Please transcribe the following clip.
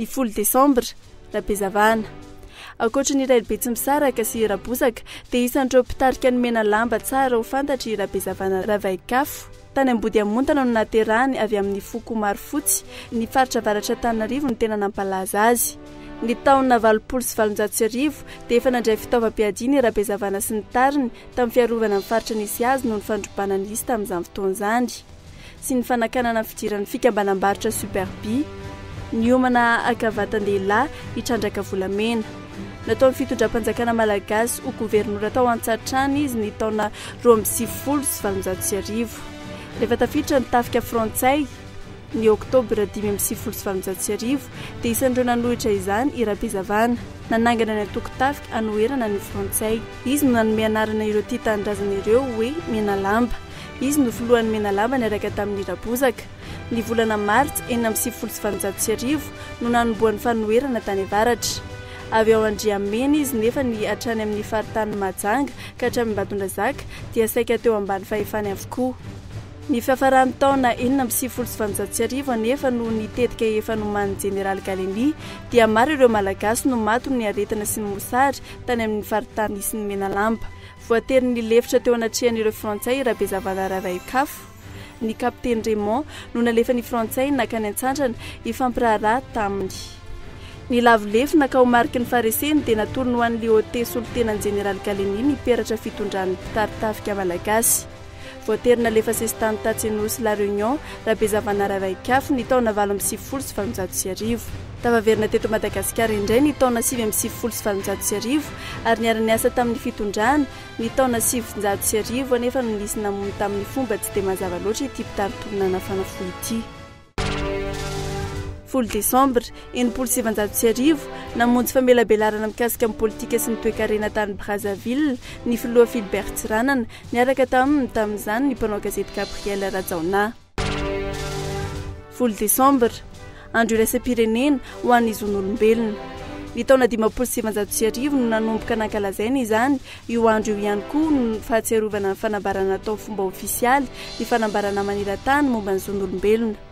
Ny folo desambra, Rabezavana. Ankoatry ny Rainibetsimisaraka sy Rabozaka dia isan'ireo mpitarika ny Menalamba tsara ho fantatry i Rabezavana Ravaikafo. Tany Ambodiamontana no nahaterahany avy amin'ny foko Marofotsy, ny faritra avaratr'Antananarivo no tena nampalaza azy. Ny taona 1880 dia efa nandray fitaovam-piadiana i Rabezavana sy ny tariny tamin'ny fiarovana ny faritra nisy azy noho ny fandrobana nisy tamin'izany fotoana izany sy ny fanakanana ny fidiran'ny fikambanam-barotra Super Bee niomana haka vatan-dehilahy hitrandraka volamena. Nataon'ny fitondram-panjakana malagasy ho governora tao Antsatrana izy ny taona 1892. Rehefa tafiditra ny tafika frantsay ny oktobra 1895 dia isan'ireo nanohitra izany i Rabezavana. Nanangana ny antoko tafika hanoherana ny frantsay. Izy no nanome anarana ireo tia tanindrazana ireo hoe Menalamba. Izy no filohan'ny Menalamba niaraka tamin'i Rabozaka. Ny volana martsa 1896 no nanombohan'ny fanoherana tany avaratra. Avy ao Andriamena izy nefa ny hatrany amin'ny faritanin'i Mahajanga ka hatramin'i Ambatondrazaka dia saika teo ambany fahefany avokoa. Ny fiafaran'ny taona 1896 anefa noho ny tetika efa nomanin'ny Jeneraly Gallieni dia maro ireo Malagasy no maty noho ny aretina sy ny mosary tany amin'ny faritany nisy ny Menalamba. Voatery nilefitra teo anatrehan'ireo Frantsay i Rabezavana Ravaikafo. Ny Kapiteny Raymond no nalefan'ny Frantsay nankany Antsantrana hifampiraharaha taminy. Ny lavo lefona ka ho mariky ny fahareseny dia natolony ho an'i Lyautey solontenan'ny Jeneraly Gallieni ny peratra fitondran'ny mpitari-tafika malagasy. Voatery nalefa sesitany tatsy Anosy La Réunion Rabezavana Ravaikafo ny taona 1898. Tafaverina teto Madagasikara indray ny taona 1899 ary niara-niasa tamin'ny fitondrana, ny taona 1900 anefa no nisy namono tamin'ny fomba tsy dia mazava loatra ity mpitari-tolona nafana fo ity. Folo desambra, 1960, namonjy famelabelarana mikasika ny politika sy ny toekarena tany Brazzaville ny filoha Philbert Tsiranana, niaraka taminy tamin'izany ny mpanao gazety Gabriel Rajaonah. Folo desambra, andro iraisam-pirenena ho an'ny zon'olombelona. Ny taona 1950 no nanomboka nankalazaina izany, io andro io ihany koa no fahatsiarovana ny fanambarana natao fomba ofisialy ny fanambarana maneran-tany momba ny zon'olombelona.